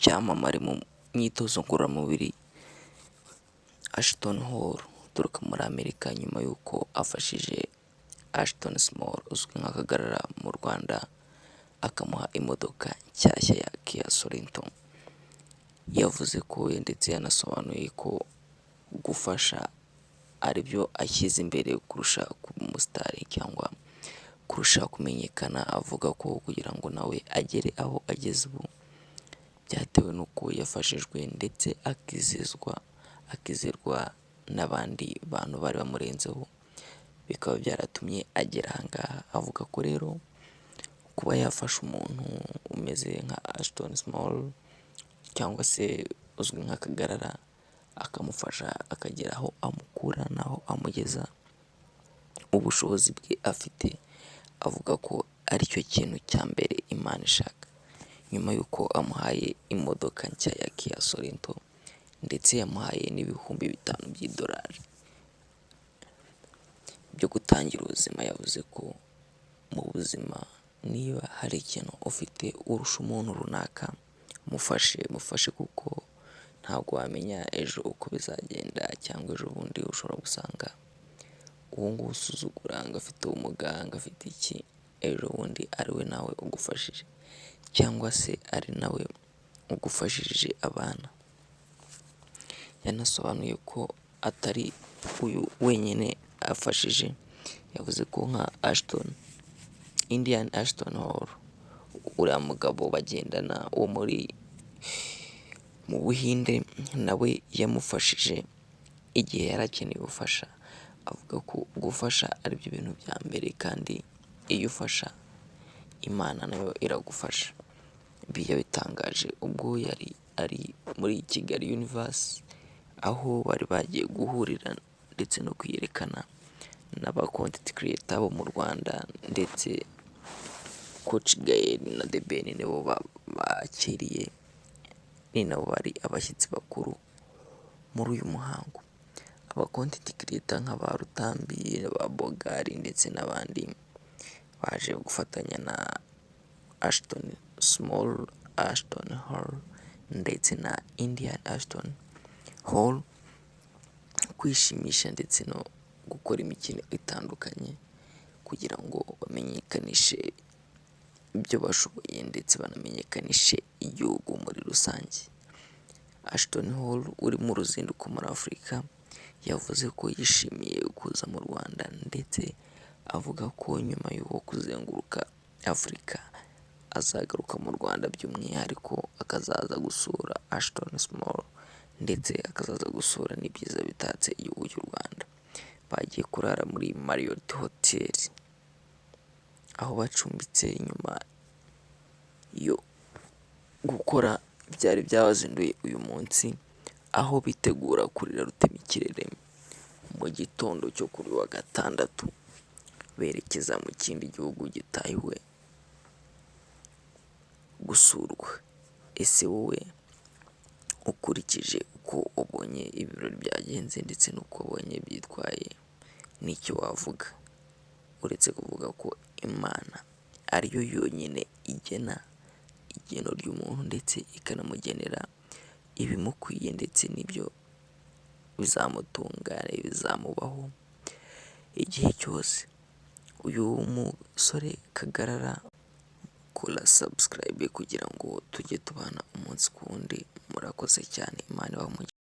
Icyamamare mu myitozo ngororamubiri Ashton Hall uturuka muri Amerika, nyuma y'uko afashije Ashton Small uzwi nka Kagarara mu Rwanda, akamuha imodoka nshyashya ya Kia Sorento. Yavuze ko ndetse yanasobanuye ko gufasha aribyo ashyize imbere kurusha kuba umusitari cyangwa kurusha kumenyekana. Avuga ko kugira ngo nawe agere aho ageze ubu byatewe n'uko yafashijwe ndetse akizezwa, akizerwa n'abandi bantu bari bamurenzeho, bikaba byaratumye agera aha ngaha. Avuga ko rero kuba yafasha umuntu umeze nka Ashton Small cyangwa se uzwi nka Kagarara, akamufasha akagera aho amukura n'aho amugeza ubushobozi bwe afite, avuga ko aricyo kintu cya mbere Imana ishaka. Nyuma y'uko amuhaye imodoka nshya ya Kia Sorento ndetse yamuhaye n'5000 by'idolari byo gutangira ubuzima, yavuze ko mu buzima niba hari ikintu ufite urusha umuntu runaka, mufashe, mufashe kuko ntabwo wamenya ejo uko bizagenda cyangwa ejo bundi ushobora gusanga uwo nguwo usuzugura ngo afite ubumuga, ngo afite iki, ejo bundi ari we nawe ugufashije cyangwa se ari nawe ugufashije abana. Yanasobanuye ko atari uyu wenyine afashije, yavuze ko nka Ashton, Indian Ashton Hall, uriya mugabo bagendana wo muri mu Buhinde, nawe yamufashije igihe yari akeneye ubufasha. Avuga ko gufasha aribyo bintu bya mbere kandi iyo ufasha Imana nayo iragufasha. Ibi yabitangaje ubwo yari ari muri Kigali Universe, aho bari bagiye guhurira ndetse no kwiyerekana n'aba content creator bo mu Rwanda, ndetse Coach Gael na The Ben nibo bakiriye, ni nabo bari abashyitsi bakuru muri uyu muhango. Aba content creator nka ba Rutambi, ba Bogari ndetse n'abandi baje gufatanya na Ashton Small, Ashton Hall ndetse na Indian Ashton Hall kwishimisha ndetse no gukora imikino itandukanye kugira ngo bamenyekanishe ibyo bashoboye ndetse banamenyekanishe igihugu muri rusange. Ashton Hall uri mu ruzinduko muri Afurika yavuze ko yishimiye kuza mu Rwanda, ndetse avuga ko nyuma yo kuzenguruka Afurika azagaruka mu Rwanda, by'umwihariko akazaza gusura Ashton Small ndetse akazaza gusura n'ibyiza bitatse igihugu cy'u Rwanda. Bagiye kurara muri Marriott Hotel aho bacumbitse nyuma yo gukora ibyari byabazinduye uyu munsi, aho bitegura kurira rutemikirere mu gitondo cyo kuri wa gatandatu berekeza mu kindi gihugu gitahiwe gusurwa. Ese wowe ukurikije uko ubonye ibirori byagenze ndetse n'uko ubonye byitwaye, n'icyo wavuga uretse kuvuga ko Imana ariyo yonyine igena igeno ry'umuntu ndetse ikanamugenera ibimukwiye ndetse n'ibyo bizamutunga, bizamubaho igihe cyose. Uyu musore Kagarara, kora subscribe kugira ngo tujye tubana umunsi ku wundi. Murakoze cyane, Imana ibahe umugisha.